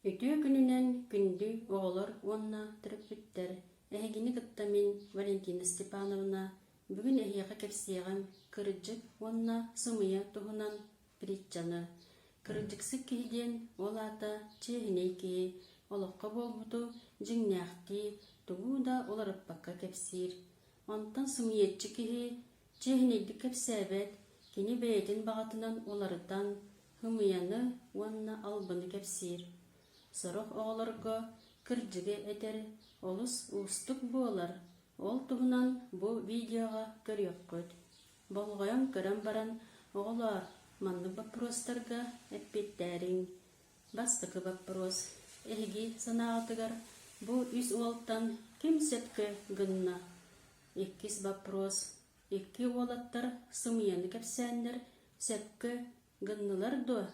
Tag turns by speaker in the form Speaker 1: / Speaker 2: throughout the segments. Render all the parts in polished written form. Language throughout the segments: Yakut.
Speaker 1: Үтүө күнүнэн күндү оҕолор уонна төрөппүттэр! Эһигини кытта мин, Валентина Степановна, бүгүн эһиэхэ кэпсиэҕим кырдьык уонна сымыйа туһунан притчаны. Кырдьыксыт киһи диэн ол аата чиэһинэй киһи, олоххо буолбуту дьиҥнээхтии, тугу да уларыппакка кэпсиир. Онтон сымыйаччы киһи чиэһинэйдик кэпсээбэт, кини бэйэтин баҕатынан уларытан, ымыйаны уонна албыны кэпсиир. Сорох оҕолорго кырдьыгы этэр олус уустук буолар, ол туһунан бу видеоҕа көрүөххүт. Болҕойон көрөн баран, оҕолоор, маннык боппуруостарга эппиэттээриҥ. Бастакы боппуруос. Эһиги санааҕытыгар бу үс уолтан ким сөпкө гынна? Иккис боппуруос. Икки уолаттар сымыйаны кэпсээннэр сөпкө гыннылар дуо?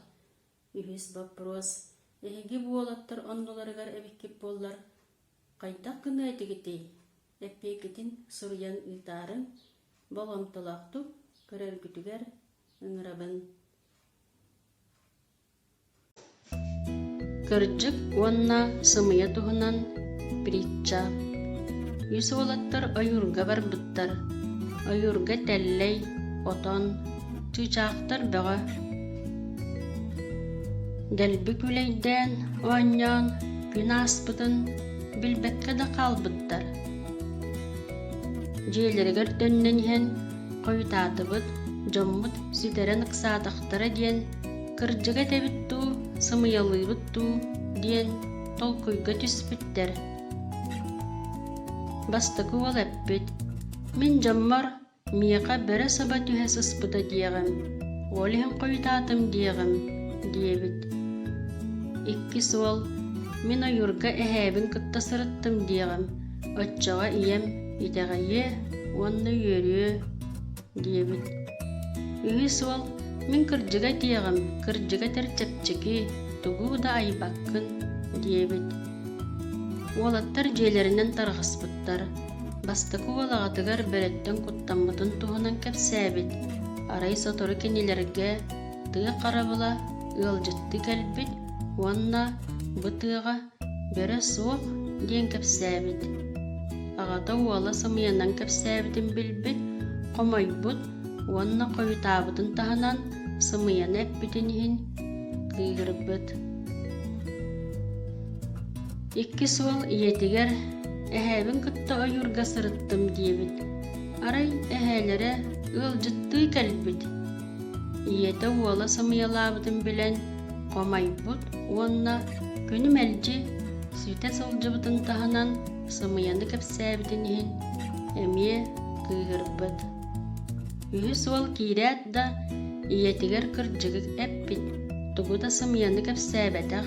Speaker 1: Үһүс боппуруос. Эһиги бу уолаттар оннуларыгар эбиккит буоллар, хайдах гыныа этигитий? Эппиэккитин суруйан ыытаарыҥ, болҕомтолоохтук көрөргүтүгэр ыҥырабын. Кырдьык уонна сымыйа туһунан притча Үс уолаттар ойуурга барбыттар. Ойуурга тэллэй, отон, чыычаахтар бөҕө. Дэлби күлэйдээн, оонньоон, күн ааспытын билбэккэ да хаалбыттар. Дьиэлэригэр төннөн иһэн хойутаатыбыт, дьоммут сүтэрэн ыксаатахтара диэн кырдьыга этэбит дуу, сымыйалыыбыт дуу диэн толкуйга түспүттэр. Бастакы уол эппит: «Мин дьоммор миэхэ бөрө саба түһэ сыспыта диэҕим, ол иһин хойутаатым диэҕим» диэбит. Иккис уол: «Мин ойуурга эһээбин кытта сырыттым диэҕим, оччоҕо ийэм итэҕэйиэ уонна үөрүө» диэбит. Үһүс уол «Мин кырдьыга этиэҕим, кырдьыга этэр чэпчэки, тугу да айбаккын» диэбит. Уолаттар дьиэлэринэн тарҕаспыттар. Бастакы уол аҕатыгар бөрөттөн куттаммытын туһунан кэпсээбит. Арай сотору кинилэргэ тыа харабыла ыалдьыттыы кэлбит уонна бу тыаҕа Бөрө суох диэн кэпсээбит. Аҕата уола сымыйанан кэпсээбитин билбит, хомойбут уонна хойутаабытын таһынан сымыйаны эппитин иһин кыыһырбыт. Иккис уол ийэтигэр «Эһээбин кытта ойуурга сырыттым» диэбит. Арай эһээлэрэ ыалдьыттыы кэлбит. Ийэтэ уола сымыйалаабытын билэн хомойбут уонна күнү мэлдьи сүтэ сылдьыбытын таһынан сымыйаны кэпсээбитин иһин эмиэ кыыһырбыт. Үһүс уол киирээт да ийэтигэр кырдьыгы эппит, тугу да сымыйаны кэпсээбэтэх.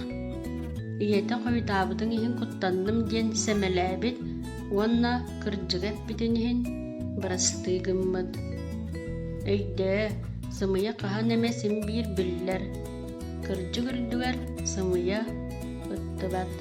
Speaker 1: Ийэтэ хойутаабытын иһин куттанным диэн сэмэлээбит уонна кырдьыгы эппитин иһин бырастыы гыммыт. Өйдөө, сымыйа хаһан эмэ син биир биллэр, кырдьык үрдүгэр сымыйа ыттыбат.